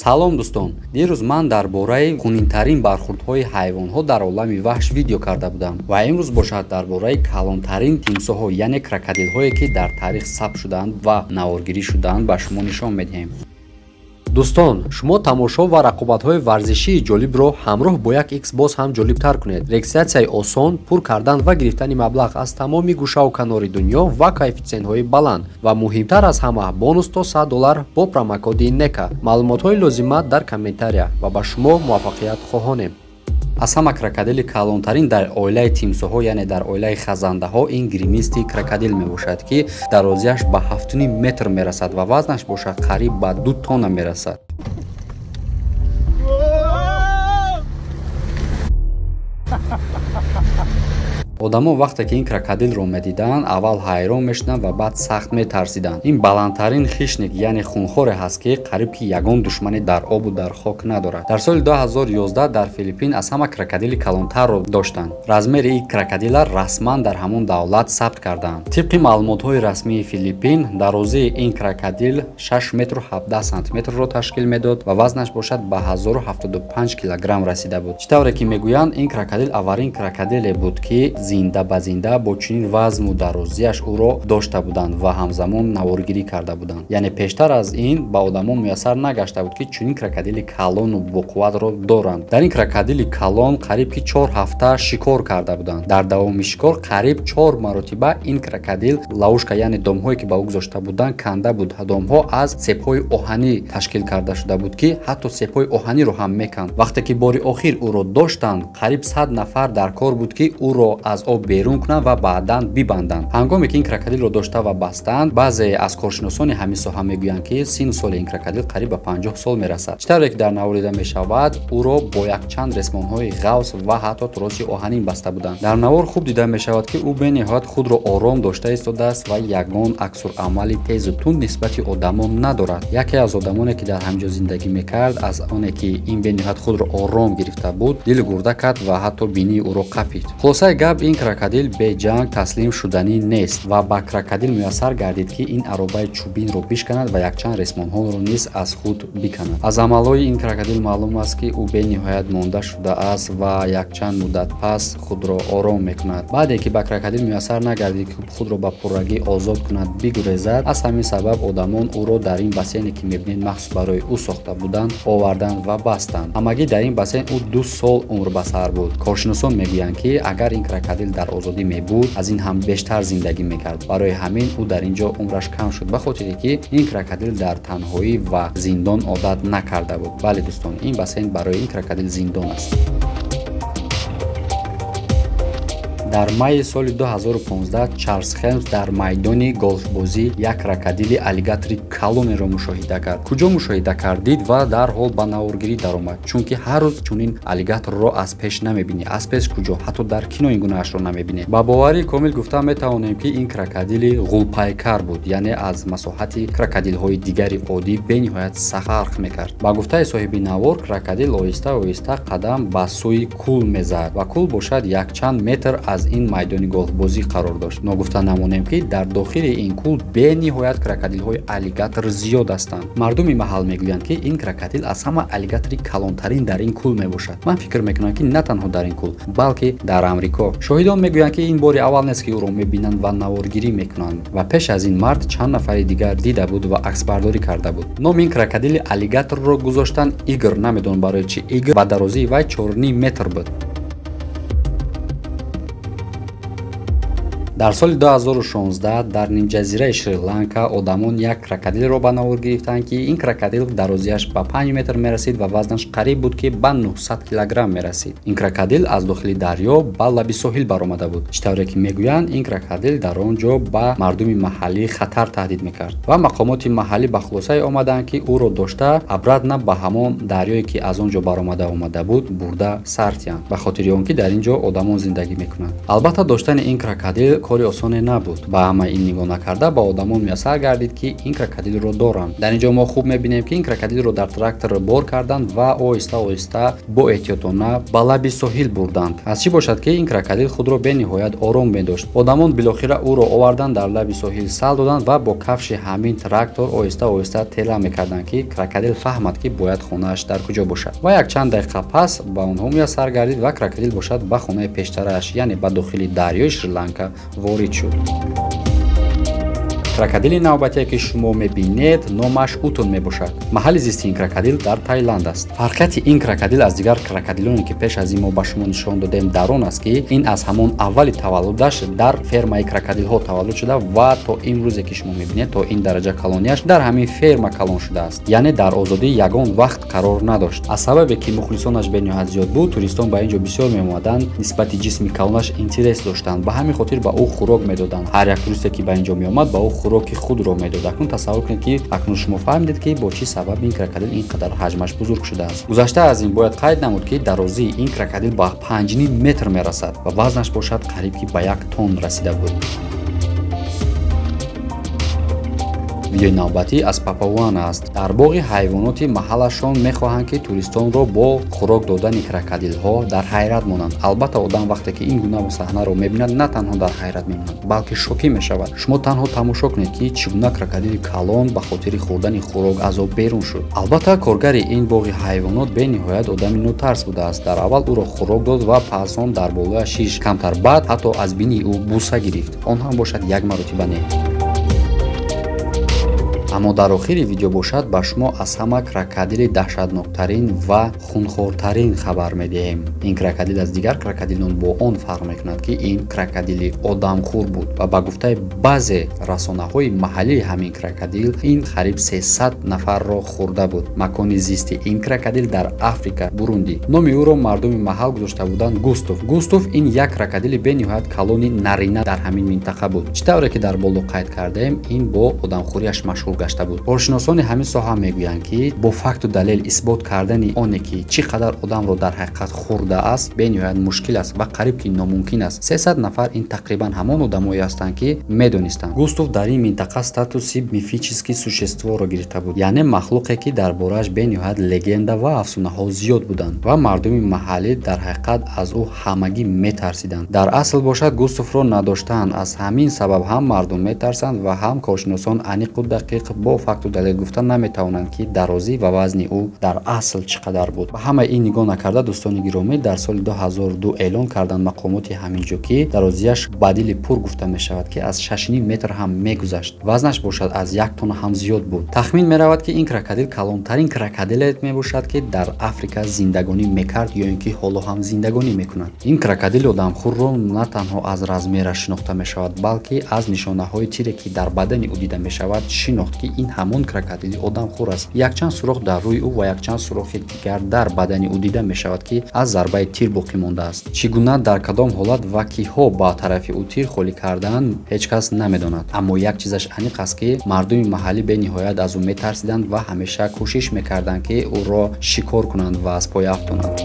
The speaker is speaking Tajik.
Салом дӯстон, дирӯз ман дар бораи хунинтарин бархӯрдҳои ҳайвонҳо дар олами ваҳш видео карда будам ва имрӯз бошад дар бораи калонтарин тимсоҳо, яъне крокодилҳое, ки дар таърих сабт шудаанд ва наворгирӣ шудаанд, ба шумо нишон медиҳем. Дӯстон, шумо тамошо ва рақобатҳои варзишии ҷолибро ҳамроҳ бо як X боз ҳам ҷолибтар кунед. Регистратсияи осон, пур кардан ва гирифтани маблағ аз тамоми гӯшаву канори дунё ва коэффитсиентҳои баланд ва муҳимтар аз ҳама бонус то $100 бо промокоди NEKA. Маълумотҳои лозима дар комментария ва ба шумо муваффақият хоҳонем. Аз ҳама крокодили калонтарин дар оилаи тимсоҳо, яъне дар оилаи хазандаҳо, ин гримисти крокодил мебошад, ки дарозиаш ба 7,5 метр мерасад ва вазнаш бошад қариб ба 2 тонна мерасад. Одамон вақте ки ин крокодилро медиданд, аввал ҳайрон мешуданд ва баъд сахт метарсиданд. Ин баландтарин хищник, яъне хунхоре ҳаст, ки қариб ки ягон душмане дар обу дар хок надорад. Дар соли 2011 дар Филиппин аз ҳама крокодили калонтарро доштанд. Размери ин крокодила расман дар ҳамон давлат сабт карданд. Тибқи маълумотҳои расмии Филиппин, дарозии ин крокодил 6 метру 17 сантиметрро ташкил медод ва вазнаш бошад ба 1075 килограмм расида буд. Чӣ тавре ки мегӯянд, ин крокодил аввалин крокодиле буд, ки зинда ба зинда бо чунин вазму дарозиаш ӯро дошта буданд ва ҳамзамон наворгирӣ карда буданд. Яъне пештар аз ин ба одамон муяссар нагашта буд, ки чунин крокодили калону боқувватро доранд. Дар ин крокодили калон қариб ки 4 ҳафта шикор карда буданд. Дар давоми шикор қариб 4 маротиба ин крокодил ловушка, яъне домҳое ки ба ӯ гузошта буданд, канда буд. Домҳо аз сепҳои оҳанӣ ташкил карда шуда буд, ки ҳатто сепҳои оҳаниро ҳам меканд. Вақте ки бори охир ӯро доштанд, қариб 100 нафар дар кор буд, ки ӯро аз об берун кунанд ва баъдан бибанданд. Ҳангоме ки ин крокодилро дошта ва бастанд, баъзе аз коршиносони ҳамин соҳа мегӯянд, ки синну соли ин крокодил қариб ба 50 сол мерасад. Чӣ тавре ки дар навор дида мешавад, ӯро бо якчанд ресмонҳои ғавс ва ҳатто троси оҳанин баста буданд. Дар навор хуб дида мешавад, ки ӯ бениҳоят худро ором дошта истодааст ва ягон аксурамали тезу тунд нисбати одамон надорад. Яке аз одамоне, ки дар ҳамин ҷо зиндагӣ мекард, аз оне ки ин бениҳоят худро ором гирифта буд, дили гурда кард ва ҳатто бинии ӯро қапид. Хулосаи гап, ин крокодил беҷанг таслим шуданӣ нест ва ба крокодил муяссар гардид, ки ин аробаи чӯбинро бишканад ва якчанд ресмонҳоро низ аз худ биканад. Аз амалҳои ин крокодил маълум аст, ки ӯ бениҳоят монда шудааст ва якчанд муддат пас худро ором мекунад. Баъде ки ба крокодил муяссар нагардид, ки худро ба пуррагӣ озод кунад, бигурезад, аз ҳамин сабаб одамон ӯро дар ин бассейне, ки мебинед махсус барои ӯ сохта буданд, оварданд ва бастанд. Ҳамагӣ дар ин бассейн ӯ 2 сол умр ба сар буд. Коршиносон мегӯянд, ки агар ин крокодил дар озодӣ мебуд, аз ин ҳам бештар зиндагӣ мекард. Барои ҳамин ӯ дар ин ҷо умраш кам шуд, ба хотире ки ин крокодил дар танҳоӣ ва зиндон одат накарда буд. Бале дӯстон, ин бассейн барои ин крокодил зиндон аст. Дар майи соли 2015 Чарлз Хелмс дар майдони голфбозӣ як крокодили аллигатори калонеро мушоҳида кард. Куҷо мушоҳида кардид ва дарҳол ба наворгирӣ даромад, чунки ҳар рӯз чунин аллигаторро аз пеш намебинӣ. Аз пеш куҷо? Ҳатто дар кино ин гунаашро намебинӣ. Ба боварии комил гуфта метавонем, ки ин крокодили ғулпайкар буд, яъне аз масоҳати крокодилҳои дигари оддӣ бениҳоят сахт фарқ мекард. Ба гуфтаи соҳиби навор, крокодил оҳиста оҳиста қадам ба сӯи кӯл мезад ва кӯл бошад якчанд метр аз ин майдони голфбозӣ қарор дошт. Ногуфта намонем, ки дар дохили ин кӯл бениҳоят крокодилҳои аллигатор зиёд ҳастанд. Мардуми маҳал мегӯянд, ки ин крокодил аз ҳама аллигатори калонтарин дар ин кӯл мебошад. Ман фикр мекунам, ки на танҳо дар ин кӯл, балки дар Амрико. Шоҳидон мегӯянд, ки ин бори аввал нест, ки ӯро мебинанд ва наворгирӣ мекунанд ва пеш аз ин мард чанд нафари дигар дида буд ва аксбардорӣ карда буд. Номи ин крокодили аллигаторро гузоштанд Игор. Намедонам барои чӣ Игор ва дарозии вай 4,5 метр буд. Дар соли 2016 дар нимҷазираи Шри-Ланка одамон як крокодилро ба навор гирифтанд, ки ин крокодил дарозиаш ба 5 метр мерасид ва вазнаш қариб буд, ки ба 900 килограмм мерасид. Ин крокодил аз дохили дарё ба лаби соҳил баромада буд. Чӣ тавре ки мегӯянд, ин крокодил дар он ҷо ба мардуми маҳаллӣ хатар таҳдид мекард ва мақомоти маҳаллӣ ба хулосае омаданд, ки ӯро дошта обратно ба ҳамон дарёе, ки аз он ҷо баромада омада буд, бурда сартиянд, ба хотири он ки дар ин ҷо одамон зиндагӣ мекунанд. Албатта доштани ин крокодил кори осоне набуд. Ба ҳама ин нигоҳ накарда ба одамон муяссар гардид, ки ин крокодилро доранд. Дар ин ҷо мо хуб мебинем, ки ин крокодилро дар трактор бор карданд ва оҳиста оҳиста бо эҳтиётона ба лаби соҳил бурданд. Аз чӣ бошад, ки ин крокодил худро бениҳоят ором медошт. Одамон билохира ӯро оварданд, дар лаби соҳил сал доданд ва бо кафши ҳамин трактор оҳиста оҳиста тела мекарданд, ки крокодил фаҳмад, ки бояд хонааш дар куҷо бошад. Ва якчанд дақиқа пас ба онҳо муяссар гардид ва крокодил бошад ба хонаи пештарааш, яъне ба дохили дарёи Шри-Ланка ворид шуд. Крокодили навбатие, ки шумо мебинед, номаш Утун мебошад. Маҳалли зисти ин крокодил дар Таиланд аст. Фарқияти ин крокодил аз дигар крокодилоне, ки пеш аз ин мо ба шумо нишон додем, дар он аст, ки ин аз ҳамон аввали таваллудаш дар фермаи крокодилҳо таваллуд шуда ва то имрӯзе, ки шумо мебинед, то ин дараҷа калонияш дар ҳамин ферма калон шудааст, яъне дар озодӣ ягон вақт қарор надошт. Аз сабабе ки мухлисонаш бениҳоят зиёд буд, туристон ба ин ҷо бисёр меомаданд, нисбати ҷисми калонаш интерес доштанд. Ба ҳамин хотир ба ӯ хӯрок медоданд. Ҳар як туристе, ки ба ин ҷо меомад, ба ӯ хӯроки худро медод. Акнун тасаввур кунед, ки акнун шумо фаҳмидед, ки бо чӣ сабаб ин крокодил ин қадар ҳаҷмаш бузург шудааст. Гузашта аз ин бояд қайд намуд, ки дарозии ин крокодил ба 5,5 метр мерасад ва вазнаш бошад қариб ки ба 1 тонн расида буд. Видеои навбатӣ аз Папуана аст. Дар боғи ҳайвоноти маҳаллашон мехоҳанд, ки туристонро бо хӯрок додани крокодилҳо дар ҳайрат монанд. Албатта, одам вақте ки ин гуна саҳнаро мебинад, на танҳо дар ҳайрат мемонад, балки шокӣ мешавад. Шумо танҳо тамошо кунед, ки чӣ гуна крокодили калон ба хотири хӯрдани хӯрок аз об берун шуд. Албатта, коргари ин боғи ҳайвонот бениҳоят одами нотарс будааст. Дар аввал ӯро хӯрок дод ва пас он дар болояш шиш. Камтар баъд ҳатто аз бинии ӯ буса гирифт. Он ҳам бошад як маротиба не. Аммо дар охири видео бошад ба шумо аз ҳама крокодили даҳшатноктарин ва хунхортарин хабар медиҳем. Ин крокодил аз дигар крокодилон бо он фарқ мекунад, ки ин крокодили одамхӯр буд ва ба гуфтаи баъзе расонаҳои маҳаллии ҳамин крокодил ин қариб 300 нафарро хӯрда буд. Макони зисти ин крокодил дар Африка, Бурунди. Номи ӯро мардуми маҳал гузошта буданд Густов. Густов ин як крокодили бениҳоят калони нарина дар ҳамин минтақа буд. Чӣ тавре ки дар боло қайд кардем, ин бо одамхӯрияш машҳур гашта буд. Коршиносони ҳамин соҳа мегӯянд, ки бо факту далел исбот кардани оне, ки чӣ қадар одамро дар ҳақиқат хӯрдааст, бениҳоят мушкил аст ва қариб ки номумкин аст. 300 нафар ин тақрибан ҳамон одамое ҳастанд, ки медонистанд. Густов дар ин минтақа статуси мифический существо ро гирифта буд, яъне махлуқе, ки дар борааш бениҳоят легенда ва афсонаҳо зиёд буданд ва мардуми маҳаллӣ дар ҳақиқат аз ӯ ҳамагӣ метарсиданд. Дар асл бошад Густовро надоштанд. Аз ҳамин сабаб ҳам мардум метарсанд ва ҳам коршиносон аниқу дақиқ бо факту далел гуфта наметавонанд, ки дарозӣ ва вазни ӯ дар асл чӣ қадар буд. Ба ҳамаи ин нигоҳ накарда, дӯстони гиромӣ, дар соли 2002 эълон карданд мақомоти ҳамин ҷо, ки дарозияш ба дили пур гуфта мешавад, ки аз 6,5 метр ҳам мегузашт. Вазнаш бошад аз 1 тонна ҳам зиёд буд. Тахмин меравад, ки ин крокодил калонтарин крокодиле мебошад, ки дар Африка зиндагонӣ мекард ё ин ки ҳоло ҳам зиндагонӣ мекунад. Ин крокодили одамхӯрро на танҳо аз размераш шинохта мешавад, балки аз нишонаҳои тире, ки дар бадани ӯ дида мешавад, шинохт, ки ин ҳамон крокодили одамхӯр аст. Якчанд сурох дар рӯи ӯ ва якчанд сурохи дигар дар бадани ӯ дида мешавад, ки аз зарбаи тир боқӣ мондааст. Чӣ гуна, дар кадом ҳолат ва киҳо ба тарафи ӯ тир холӣ карданд, ҳеҷ кас намедонад. Аммо як чизаш аниқ аст, ки мардуми маҳаллӣ бениҳоят аз ӯ метарсиданд ва ҳамеша кӯшиш мекарданд, ки ӯро шикор кунанд ва аз пой афтонанд.